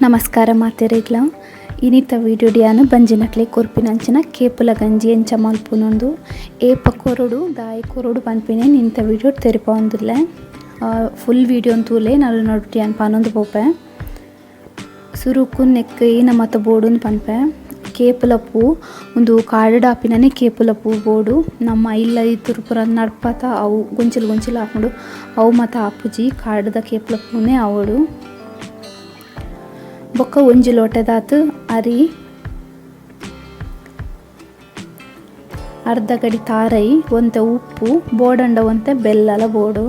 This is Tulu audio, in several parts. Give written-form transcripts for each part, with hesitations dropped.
ನಮಸ್ಕಾರ ಮಾತೆರೆಗ್ಲ ಇನಿತ ವಿಡಿಯೋಡಿಯಾನು ಬಂಜಿನಕ್ಲೆ ಕೊರ್ಪಿನಂಚಿನ ಕೇಪುಲ ಗಂಜಿ ಎಂಚ ಮಲ್ಪುನೊಂದು ಏಪ ಕೊರೊಡು ದಾಯಿ ಕೊರೊಡು ಪನ್ಪಿನೆ ನಿಂತ ವಿಡಿಯೋ ತೆರಿಪಾವೊಂದುಲ್ಲೆ. ಫುಲ್ ವಿಡಿಯೋ ತೂಲೆ ನಡು ನಡುಟಿಯಾನ್ ಪನೊಂದು ಪೋಪೆ. ಸುರುಕು ನೆಕ್ ಈನ ಮತ ಬೋಡುಂದು ಪನ್ಪೆ. ಕೇಪುಲ ಪೂ ಉಂದು ಕಾಡುಡಾಪಿನನೆ ಕೇಪುಲ ಪೂ ಬೋಡು. ನಮ್ಮ ಇಲ್ಲ ಇತ್ತುರು ಪೂರ ನಡ್ಪತ ಅವು ಗೊಂಚಿಲ್ ಗೊಂಚಿಲ್ ಆಪುಂಡು ಅವು ಮತ ಆಪುಜಿ ಕಾಡುದ ಕೇಪುಲ ಪೂನೆ ಆವೊಡು. ಬೊಕ್ಕ ಒಂಜಿ ಲೋಟೆದಾತ್ ಅರಿ, ಅರ್ಧ ಗಡಿ ತಾರೈ, ಒಂತೆ ಉಪ್ಪು, ಬೋಡಂಡ ಒಂತೆ ಬೆಲ್ಲಲ ಬೋಡು.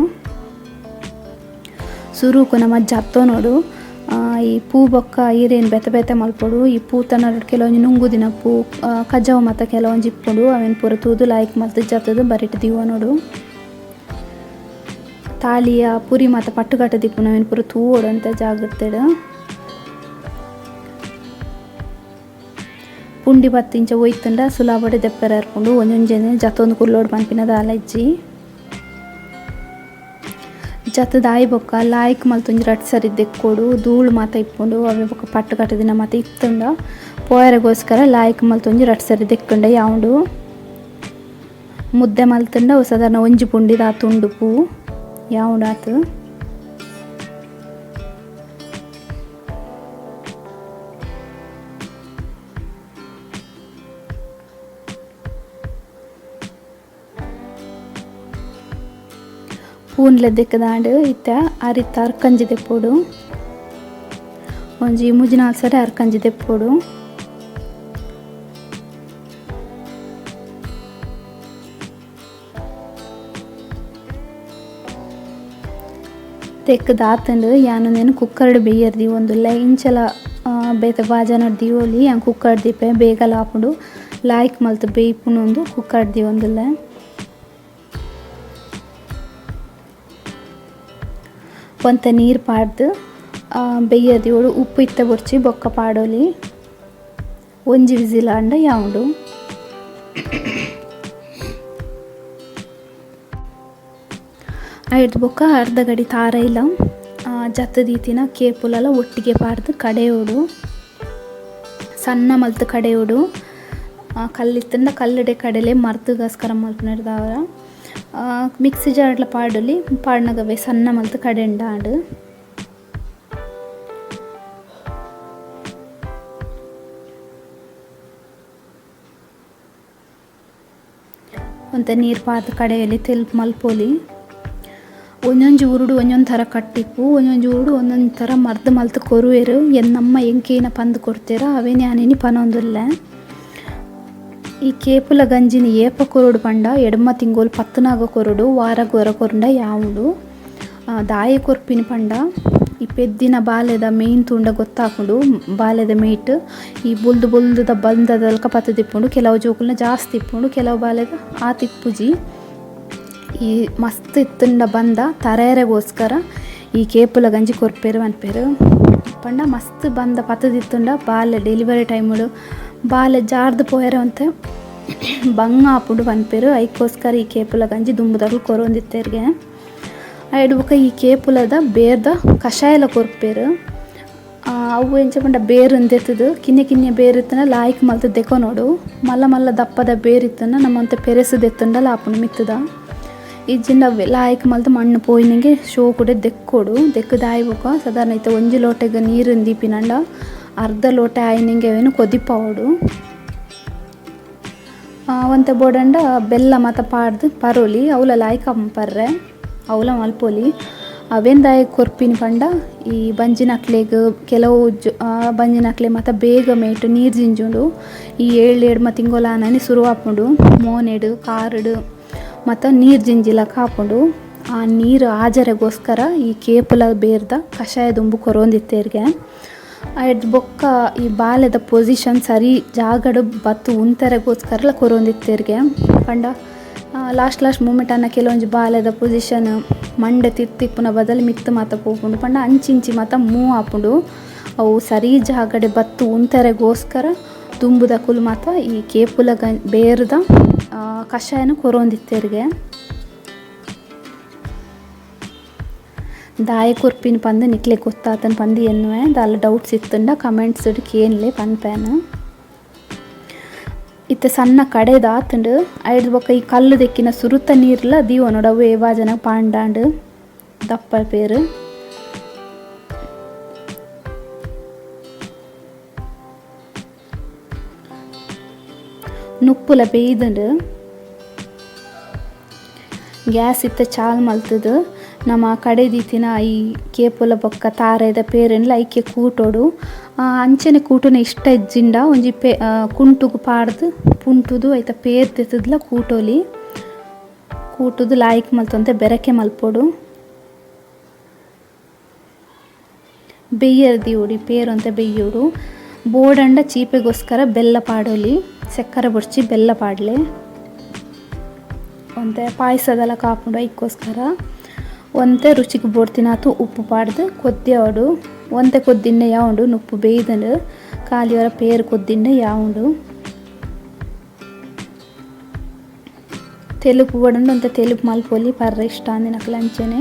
ಸುರುಕು ನಮ ಜತ್ತೊನೊಡು. ಈ ಪೂ ಬೊಕ್ಕ ಇರೆನ್ ಬೇತೆ ಬೇತೆ ಮಲ್ಪೊಡು. ಈ ಪೂತ ನಡುಟ್ ಕೆಲವೊಂಜಿ ನುಂಗುದಿನ ಪೂ, ಕಜವು ಮಾತ ಕೆಲವೊಂಜಿ ಇಪ್ಪುಂಡು. ಅವೆನ್ ಪೂರ ತೂದು ಲಾಯ್ಕ್ ಮಲ್ತ್ ಜತ್ತುದು ಬರಿಟ್ ದೀವೊನೊಡು. ತಾಳಿಯ ಪುರಿ ಮಾತ ಪಟ್ಟು ಕಟ್ಟು ದಿಪ್ಪುನು ಅವೆನ್ ಪೂರ ತೂವೊಡು ಅಂತ ಜಾಗ್ರತೆಡ್. ಪುಂಡಿ ಬತ್ತಿಂಚ ಒಯ್ತುಂಡ ಸುಲಭಡ್ ದೆಪ್ಪರೆ ಇರ್ಪುಂಡು. ಒಂಜೊಂಜೆನೆ ಜತ್ತೊಂದು ಕುಲ್ಲೊಡು ಪನ್ಪಿನ ದಾಲ ಇಜ್ಜಿ. ಜತ್ತುದು ಆಯಿ ಬೊಕ್ಕ ಲಾಯ್ಕ್ ಮಲ್ತೊಂಜಿ ರಡ್ಡ್ ಸರಿ ದೆಕ್ಕೊಡು. ಧೂಳು ಮಾತ ಇಪ್ಪುಂಡು ಅವೆ ಬೊಕ್ಕ ಪಟ್ಟು ಕಟ್ಟುದಿನ ಮಾತ ಇತ್ತುಂಡ ಪೋಯೆರೆಗೋಸ್ಕರ ಲಾಯ್ಕ್ ಮಲ್ತೊಂಜಿ ರಡ್ಡ್ ಸರಿ ದೆಕ್ಕುಂಡ ಯಾವುಂಡು. ಮುದ್ದೆ ಮಲ್ತುಂಡ ಅವು ಸಾಧಾರಣ ಒಂಜಿ ಪುಂಡಿದ ಆತ್ ಉಂಡು ಪೂ ಯಾವುಂಡು ಆತ್. ಪೂನ್ಲೆ ದೆಕ್ಕದಾಂಡ್ ಇತ್ತೆ ಅರಿತ ಅರ್ಕಂಜಿ ದೆಪ್ಪೊಡು. ಒಂಜಿ ಮೂಜಿ ನಾಲ್ ಸರಿ ಅರ್ಕಂಜಿ ದೆಪ್ಪೊಡು. ತೆಕ್ಕ್ದ್ ಆತ್ಂಡ್ ಯಾನ್ ಉಂದೆನ್ ಕುಕ್ಕರ್ಡ್ ಬೇಯರ್ ದೀವೊಂದುಲ್ಲೆ. ಇಂಚಲ ಬೇತೆ ಬಾಜನಡ್ ದೀವೊಲಿ ಯಾನ್ ಕುಕ್ಕರ್ಡ್ ದೀಪೆ ಬೇಗಲ ಆಪುಂಡು. ಲಾಯ್ಕ್ ಮಲ್ತ್ ಬೇಯ್ಪುಂಡು ಕುಕ್ಕರ್ಡ್ ದೀವೊಂದುಲ್ಲೆ. ಒಂತೆ ನೀರ್ ಪಾಡ್ದ್ ಬೇಯರ್ ದೀವೊಡು. ಉಪ್ಪು ಇತ್ತೆ ಬೊರ್ಚಿ ಬೊಕ್ಕ ಪಾಡೊಲಿ. ಒಂಜಿ ವಿಸಿಲ್ ಆಂಡ ಯಾವುಂಡು. ಐಡ್ದ್ ಬೊಕ್ಕ ಅರ್ಧ ಗಡಿ ತಾರೈಲ ಜತ್ತ್ ದೀತಿನ ಕೇಪುಲಲ ಒಟ್ಟಿಗೆ ಪಾಡ್ದ್ ಕಡೆಯೊಡು. ಸಣ್ಣ ಮಲ್ತ್ ಕಡೆಯೊಡು. ಕಲ್ಲ್ ಇತ್ತ್ಂಡ ಕಲ್ಲುಡೆ ಕಡೆಲೆ ಮರ್ದ್ಗೋಸ್ಕರ ಮಲ್ಪುನೆಡ್ದಾವರ. ಮಿಕ್ಸಿ ಜಾರ್ಡ್ಲ ಪಾಡೊಲಿ ಪಾಡ್ನಗವೇ ಸಣ್ಣ ಮಲ್ತ್ ಕಡೆಂಡ ಆಂಡ್. ಒಂತೆ ನೀರ್ ಪಾಡ್ದ್ ಕಡೆಯೊಲಿ ತೆಲ್ಪು ಮಲ್ಪೊಲಿ. ಒಂಜೊಂಜಿ ಊರುಡು ಒಂಜೊಂಜಿ ಥರ ಕಟ್ಟಿಪ್ಪು, ಒಂಜೊಂಜಿ ಊರುಡು ಒಂಜೊಂಜಿ ಥರ ಮರ್ದ್ ಮಲ್ತ್ ಕೊರುವೆರ್. ಎನ್ನಮ್ಮ ಎಂಕೇನ ಪಂದ್ ಕೊರ್ತೆರ್ ಅವೆನ್ ಯಾನ್ ಇನಿ ಪನೊಂದುಲ್ಲೆ. ಈ ಕೇಪುಲ ಗಂಜಿನ್ ಏಪ ಕೊರೊಡು ಪಂಡ ಎಡ್ಮ ತಿಂಗೊಲು ಪತ್ತುನಾಗ ಕೊರೊಡು, ವಾರಗ್ ಒರ ಕೊರುಂಡ ಯಾವುಂಡು. ದಾಯೆ ಕೊರ್ಪಿನಿ ಪಂಡ ಈ ಪೆದ್ದಿನ ಬಾಲೆದ ಮೇನ್ ತೂಂಡ ಗೊತ್ತಾಪುಂಡು. ಬಾಲೆದ ಮೇಟ್ ಈ ಬೊಲ್ದು ಬೊಲ್ದುದ ಬಂದದಲ್ಕ ಪತ್ತುದಿಪ್ಪುಂಡು. ಕೆಲವು ಜೋಕುಲ್ನ ಜಾಸ್ತಿ ಇಪ್ಪುಂಡು, ಕೆಲವು ಬಾಲೆದ ಆತ್ ಇಪ್ಪುಜಿ. ಈ ಮಸ್ತ್ ಇತ್ತುಂಡ ಬಂದ ತರೆಯರೆಗೋಸ್ಕರ ಈ ಕೇಪುಲ ಗಂಜಿ ಕೊರ್ಪೆರ್ ಪನ್ಪೆರ್. ಪಂಡ ಮಸ್ತ್ ಬಂದ ಪತ್ತುದಿತ್ತುಂಡ ಬಾಲೆ ಡೆಲಿವರಿ ಟೈಮುಡು ಬಾಲೆ ಜಾರ್ದ್ ಪೋಯೆರೆ ಒಂತೆ ಬಂಗ ಆಪುಂಡು ಪನ್ಪೆರ್. ಐಕೋಸ್ಕರ ಈ ಕೇಪುಲ ಗಂಜಿ ದುಂಬುದಕುಲು ಕೊರೊಂದಿತ್ತೆರ್ಗೆ. ಐಡ್ ಬೊಕ ಈ ಕೇಪುಲದ ಬೇರ್ದ ಕಷಾಯಲ ಕೊರ್ಪೆರ್. ಅವು ಎಂಚ ಪಂಡ ಬೇರ್ ದೆತ್ತುದು ಕಿನ್ಯ ಕಿನ್ಯ ಬೇರ್ ಇತ್ತುಂಡ ಲಾಯ್ಕ್ ಮಲ್ತ್ ದೆಕೊನೊಡು. ಮಲ್ಲ ಮಲ್ಲ ದಪ್ಪದ ಬೇರ್ ಇತ್ತುಂಡ ನಮ ಒಂತೆ ಪೆರೆಸ್ ದೆತ್ತುಂಡಲ ಆಪುಂಡು ಮಿತ್ತುದ. ಇಜ್ಜಿಂಡ ಲಾಯ್ಕ್ ಮಲ್ತ್ ಮಣ್ಣು ಪೋಯಿನಂಗೆ ಶೋಕುಡೆ ದೆಕ್ಕೊಡು. ದೆಕ್ಕುದು ಆಯಿ ಬೊಕ ಸಾಧಾರಣ ಇತ್ತೆ ಒಂಜಿ ಲೋಟೆಗ್ ನೀರುನ್ ದೀಪಿನಂಡ ಅರ್ಧ ಲೋಟೆ ಆಯಿನಂಗೆ ಅವೆನ್ ಕೊದಿಪಾವೊಡು. ಒಂತೆ ಬೋಡಂಡ ಬೆಲ್ಲ ಮಾತ ಪಾಡ್ದ್ ಪರೊಲಿ. ಅವ್ಲ ಲಾಯ್ಕ್ ಪರ್ರೆ ಅವ್ಲ ಮಲ್ಪೊಲಿ. ಅವೆನ್ ದಾಯೆಗ್ ಕೊರ್ಪಿನಿ ಪಂಡ ಈ ಬಂಜಿನಕ್ಲೆಗ್ ಕೆಲವು ಬಂಜಿನಕ್ಲೆ ಮಾತ ಬೇಗ ಮೇಟ್ ನೀರ್ ಜಿಂಜುಂಡು. ಈ ಏಳ್ ಎಡ್ಮ ತಿಂಗೊಲು ಆನನೆ ಸುರು ಆಪುಂಡು. ಮೋನೆಡ್ ಕಾರುಡು ಮಾತ ನೀರ್ ಜಿಂಜಿಲಕ ಆಪುಂಡು. ಆ ನೀರ್ ಆಜರೆಗೋಸ್ಕರ ಈ ಕೇಪುಲ ಬೇರ್ದ ಕಷಾಯ ದುಂಬು ಕೊರೊಂದಿತ್ತೆರ್ಗೆ. ಐಡ್ದ್ ಬೊಕ್ಕ ಈ ಬಾಲೆದ ಪೊಸಿಷನ್ ಸರಿ ಜಾಗಡ್ ಬತ್ತ್ ಉಂತರೆಗೋಸ್ಕರಲ ಕೊರೊಂದಿತ್ತೆರ್ಗೆ. ಪಂಡ last last moment ಆನ ಕೆಲವೊಂಜಿ ಬಾಲೆದ ಪೊಸಿಷನ್ ಮಂಡೆ ತಿರ್ತ್ ಇಪ್ಪುನ ಬದಲು ಮಿತ್ತ್ ಮಾತ ಪೋಪುಂಡು. ಪಂಡ ಅಂಚಿ ಇಂಚಿ ಮಾತ ಮೂವ್ ಆಪುಂಡು. ಅವು ಸರಿ ಜಾಗಡೆ ಬತ್ತ್ ಉಂತರೆಗೋಸ್ಕರ ದುಂಬುದಕುಲು ಮಾತ ಈ ಕೇಪುಲ ಬೇರ್ದ ಕಷಾಯನ್ ಕೊರೊಂದಿತ್ತೆರ್ಗೆ. ದಾಯ ಕೊರ್ಪಿನ ಪಂದ್ ನಿಕ್ಲೆ ಗೊತ್ತಾತನ್ ಪಂದ್ ಎನ್ನುವೆ ದಾಲ ಡೌಟ್ಸ್ ಇತ್ತುಂಡ ಕಮೆಂಟ್ಸ್ ಕೇನ್ಲೆ ಪನ್ಪೇನ್. ಇತ್ತೆ ಸಣ್ಣ ಕಡೆದಾತುಂಡು ಐಡ್ದ್ ಬೊಕ್ಕ ಈ ಕಲ್ಲು ದೆಕ್ಕಿನ ಸುರುತ ನೀರ್ಲ ದೀವೊನೊಡು ಅವು ಏವಾ ಜನ ಪಾಂಡಾಂಡ್ ದಪ್ಪ ಪೇರು. ನುಪ್ಪುಲ ಬೇಯ್ದುಂಡು. ಗ್ಯಾಸ್ ಇತ್ತೆ ಚಾಲ್ ಮಲ್ತುದು ನಮ ಕಡೆ ದೀತಿನ ಈ ಕೇಪುಲ ಬೊಕ್ಕ ತಾರೆದ ಪೇರೆನ್ಲ ಐಕೆ ಕೂಟೊಡು. ಅಂಚನೆ ಕೂಟುನ ಇಷ್ಟ ಇಜ್ಜಿಂಡ ಒಂಜಿ ಪೇ ಕುಂಟುಗು ಪಾಡ್ದು ಪುಂಟುದು ಐತ ಪೇರ್ ದೆತ್ತುದ್ಲ ಕೂಟೊಲಿ. ಕೂಟುದು ಲಾಯಿಕ್ ಮಲ್ತೊಂತೆ ಬೆರಕೆ ಮಲ್ಪೊಡು. ಬೆಯ್ಯರ ದೀವೊಡು ಪೇರೊಂತೆ ಬೆಯ್ಯೋಡು. ಬೋಡಂಡ ಚೀಪೆಗೋಸ್ಕರ ಬೆಲ್ಲ ಪಾಡೊಲಿ, ಸಕ್ಕರೆ ಬೊಡ್ಚಿ ಬೆಲ್ಲ ಪಾಡ್ಲೆ. ಒಂತೆ ಪಾಯಸದಲ ಕಾಪುಂಡು ಐಕ್ಕೋಸ್ಕರ. ಒಂತೆ ರುಚಿಗೆ ಬೋಡ್ತಿನಾತು ಉಪ್ಪು ಪಾಡ್ದು ಕೊದ್ದಿಯವಡು. ಒಂತೆ ಕೊದ್ದಿನ್ನ ಯಾವುಂಡು ನುಪ್ಪು ಬೇಯ್ದುಂಡು ಖಾಲಿಯವರ ಪೇರು ಕೊದ್ದಿನ್ನ ಯಾವುಂಡು. ತೆಲುಪು ಬೋಡಂಡ ಒಂತೆ ತೆಲುಪು ಮಲ್ಪೊಲಿ ಪರ್ರೆ ಇಷ್ಟ ಅಂದಿನಕ್ಲು ಅಂಚನೆ.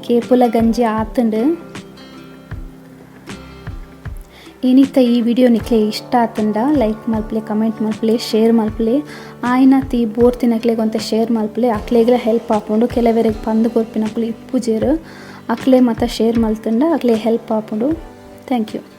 ಕೇಪುಲ ಗಂಜಿ ಆತುಂಡು. ಇನಿತ ಈ ವಿಡಿಯೋ ನಿಕ್ಲೆ ಇಷ್ಟ ಆತುಂಡ ಲೈಕ್ ಮಲ್ಪಲೆ, ಕಮೆಂಟ್ ಮಲ್ಪಲೆ, ಶೇರ್ ಮಲ್ಪಲೆ. ಆಯ್ನಾತ್ ಈ ಬೋರ್ತಿನಕ್ಲೆಗ್ ಒಂತೆ ಶೇರ್ ಮಲ್ಪಲೆ, ಅಕ್ಲೆಗ್ಲ ಹೆಲ್ಪ್ ಆಪುಂಡು. ಕೆಲವೆರೆಗ್ ಪಂದ್ ಕೊರ್ಪಿನಕುಲು ಇಪ್ಪುಜೆರ್, ಅಕ್ಲೆ ಮಾತ ಶೇರ್ ಮಲ್ತುಂಡ ಅಕ್ಲೆ ಹೆಲ್ಪ್ ಆಪುಂಡು. Thank you.